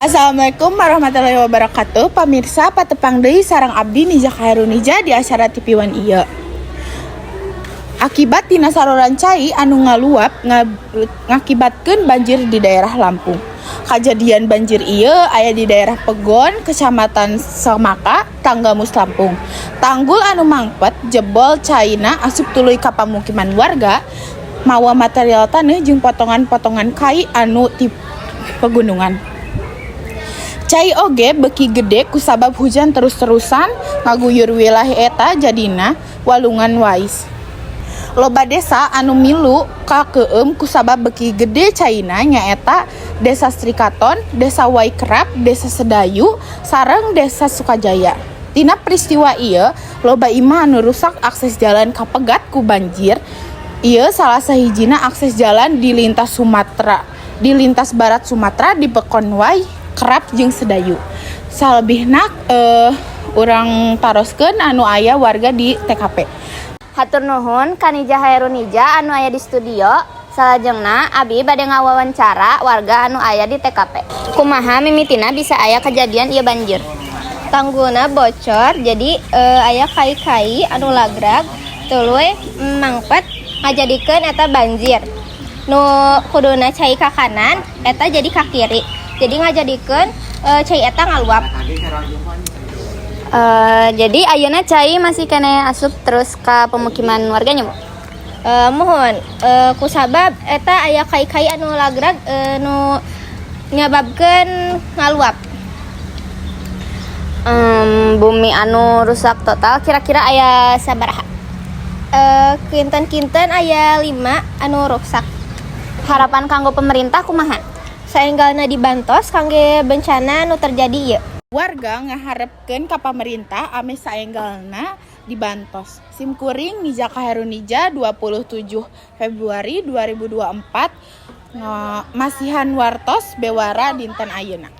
Assalamualaikum warahmatullahi wabarakatuh. Pamirsa, patepang deui sareng abdi, Nija Khairunija, di acara TV One ieu. Akibat tina saluran cai anu ngaluap ngakibatkeun banjir di daerah Lampung. Kajadian banjir ieu aya di daerah Pegon, Kecamatan Semaka, Tanggamus, Lampung. Tanggul anu mangpet jebol, caina asup tuluy ka pamukiman warga mawa material taneuh jeung potongan-potongan kai anu ti pegunungan. Cai oge beuki gede kusabab hujan terus-terusan ngaguyur wilayah eta, jadina walungan wais. Loba desa anu milu kakeueum kusabab beuki gede caina, nyaeta Desa Srikaton, Desa Waikerap, Desa Sedayu, sareng Desa Sukajaya. Tina peristiwa ieu loba imah anu rusak, akses jalan kapegat ku banjir. Ieu salah sahijina akses jalan di lintas Sumatera, di lintas barat Sumatera di Pekon Way Kerap jeung Sedayu. Salebihna urang taroskeun anu aya warga di TKP. Hatur nuhun ka Nija Hairunija anu aya di studio. Salajengna abi bade ngawawancara warga anu aya di TKP. Kumaha mimitina bisa aya kejadian ieu banjir? Tanggulna bocor, jadi aya kai-kai anu lagrag tuluy mangpet, ngajadikeun eta banjir. Nu kuduna cai ka kanan eta jadi ka kiri, jadi ngajadikeun cai eta ngaluap. Jadi ayeuna cai masih keneh asup terus ke pemukiman warganya, Bu? Muhun, kusabab eta aya kai-kai anu lagrag nu nyababkeun ngaluap. Bumi anu rusak total kira-kira aya sabaraha? Kinten-kinten aya 5 anu rusak. Harapan kanggo pemerintah kumaha? Saenggalna dibantos kangge bencana nu terjadi ieu. Warga ngaharepkeun ka pamarentah ameh saenggalna dibantos. Sim kuring, Nija Kaherunija, 27 Februari 2024, masihan wartos bewara dinten ayeuna.